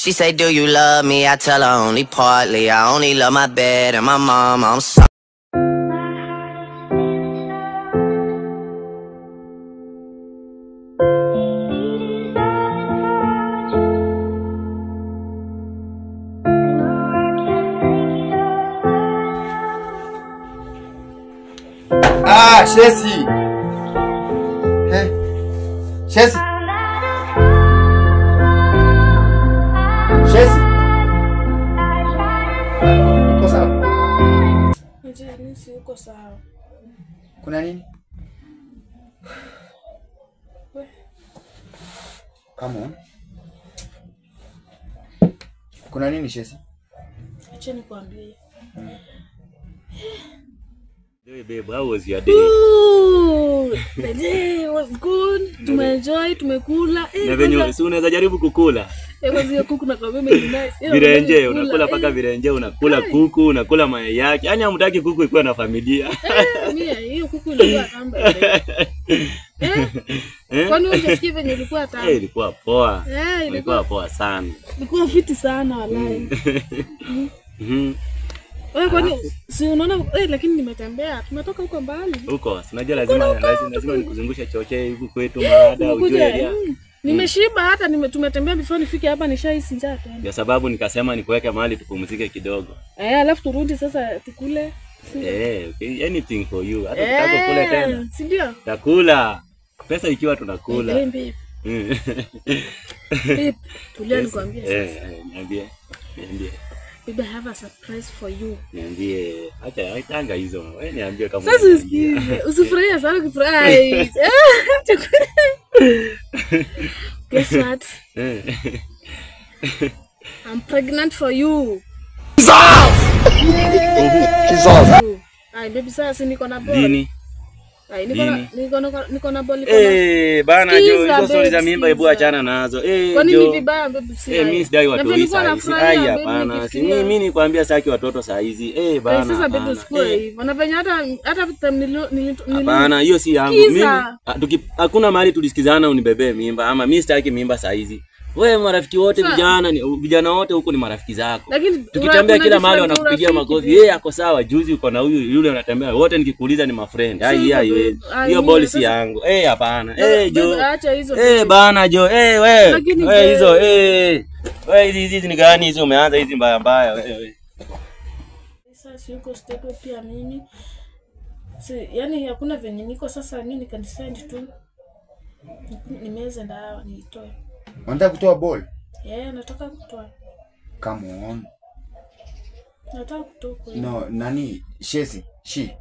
She say, do you love me? I tell her only partly. I only love my bed and my mom. I'm sorry. Ah, Shesi. Hey. Shesi. Shesi. Uko sawa? Mimi si uko sawa. Kuna nini? Come on. Kuna nini Shesi? Acha nikwambie. Hey babe, how was your day? Ooh, the day was good. Tumeenjoy, tumekula. Na venye si unaweza jaribu kukula. Hiyo kuku na kwa mimi ni nice. Virenje, unakula paka virenje, unakula kuku, unakula mayai yake. Yaani hamtaki kuku ikuwe na familia. Mimi hiyo kuku ilikuwa tamu. Kwani unajisikia venye ilikuwa tamu? Ilikuwa poa. Ilikuwa poa sana. Ilikuwa fiti sana wallahi. Wewe kwani si unaona lakini nimetembea. Tumetoka huko mbali. Huko, unajua lazima nikuzungushe choche huku kwetu Marada ujue area. Nimeshiba hata tumetembea before nifike hapa nishahisi njaa tena. Ndio sababu nikasema nikuweke mahali tupumzike kidogo. Alafu turudi sasa tukule. Okay, anything for you. Hata tutaka kula tena. Si ndio? Takula. Pesa ikiwa tunakula. Babe. Babe, tulia nikwambie sasa. Niambie. Niambie. Baby, I have a surprise for you. Niambie, acha aitanga hizo. Wewe niambie kama sasa usikize. Usifurahie sana ukifurahi. Guess what? I'm pregnant for you. Jesus. Ay, baby sasa niko na ball. Nini? Ay, niko na ball. Bana jo, hizo stories za mimba hebu achana nazo. Kwa nini vibaya baby si? Mimi sidai watu hizi. Ai, hapana. Si mimi nikwambia sitaki watoto saa hizi. Bana. Sasa baby usikue hivyo. Na venye hata hapana, hiyo si yangu. Mimi hakuna mahali tulisikizana unibebee mimba ama mimi sitaki mimba saa hizi. Wewe marafiki wote vijana wote huko ni marafiki zako. Tukitembea kila mahali wanakupigia makofi. Yeye ako sawa, juzi uko na huyu yule unatembea. Wote nikikuuliza ni mafriend. Ai ai hiyo ball si yangu. Hapana. Jo. Acha hizo. Bana jo. Wewe. Wewe hizo. Wewe hizi ni gani hizo umeanza hizi mbaya mbaya wewe. Sasa siko stable pia mimi. Si yani hakuna venye niko sasa mimi nikadecide tu. Nimeze ndawa niitoe. Unataka kutoa ball? Nataka kutoa. Come on. Nataka kutoa. No, nani? Shesi, shi.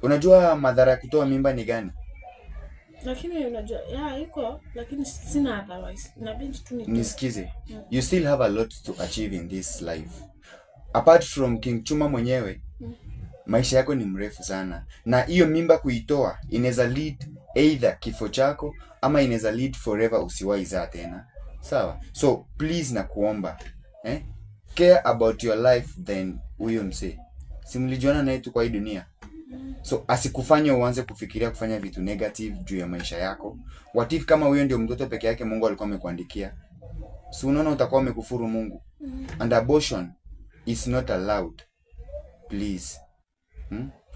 Unajua madhara ya kutoa mimba ni gani? Lakini unajua, iko, lakini sina otherwise. Inabidi tu nitoe. Nisikize. You still have a lot to achieve in this life. Apart from King Chuma mwenyewe, maisha yako ni mrefu sana. Na hiyo mimba kuitoa inaweza lead either kifo chako ama inaweza lead forever usiwahi zaa tena. Sawa? So please nakuomba, care about your life then huyo msee. Si mlijuana naye tu kwa hii dunia. So asikufanye uanze kufikiria kufanya vitu negative juu ya maisha yako. What if kama huyo ndio mtoto peke yake Mungu alikuwa amekuandikia? So unaona utakuwa umekufuru Mungu. And abortion is not allowed. Please.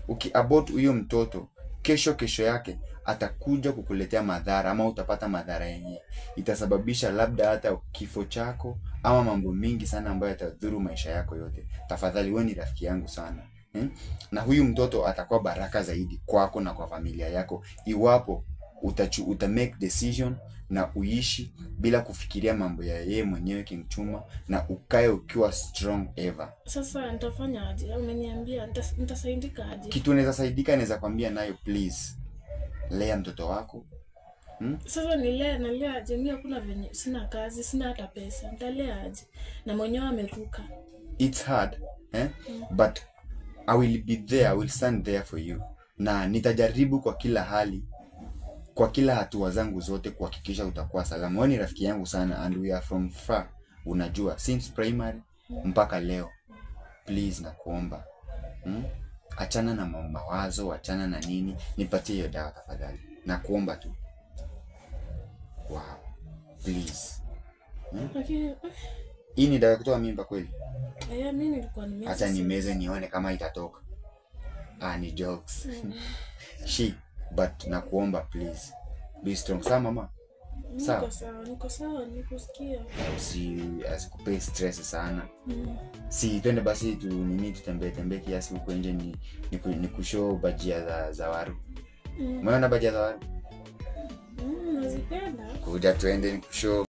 Ukiabort huyo mtoto, kesho yake atakuja kukuletea madhara ama utapata madhara yenyewe. Itasababisha labda hata kifo chako ama mambo mingi sana ambayo yatadhuru maisha yako yote. Tafadhali wewe ni rafiki yangu sana. Na huyu mtoto atakuwa baraka zaidi kwako na kwa familia yako iwapo uta make decision na uishi bila kufikiria mambo ya yeye mwenyewe King Chuma na ukae ukiwa strong ever. Sasa nitafanya aje? Umeniambia nitasaidika aje? Kitu unaweza saidika naweza kwambia nayo, please. Lea mtoto wako. Sasa nilea aje? Mimi hakuna venye, sina kazi, sina hata pesa. Nitalea aje? Na mwenyewe ameruka. It's hard, But I will be there, I will stand there for you. Na nitajaribu kwa kila hali, kwa kila hatua zangu zote kuhakikisha utakuwa salama. Wewe ni rafiki yangu sana and we are from far. Unajua since primary mpaka leo. Please nakuomba. Achana na mawazo, achana na nini, nipatie hiyo dawa tafadhali. Nakuomba tu. Wow. Please. Lakini Hii ni dawa ya kutoa mimba kweli? Eh, mimi nilikuwa nimeza. Acha nimeze nione kama itatoka. Ah, ni jokes. She, but nakuomba please. Be strong. Sawa mama? Sawa. Niko sawa, niko sawa, nikusikia. Usi asikupee stress sana. Si twende basi tu nini tutembee tembee kiasi huko nje ni kushow bajia za waru. Umeona bajia za waru? Nazipenda. Kuja twende nikushow.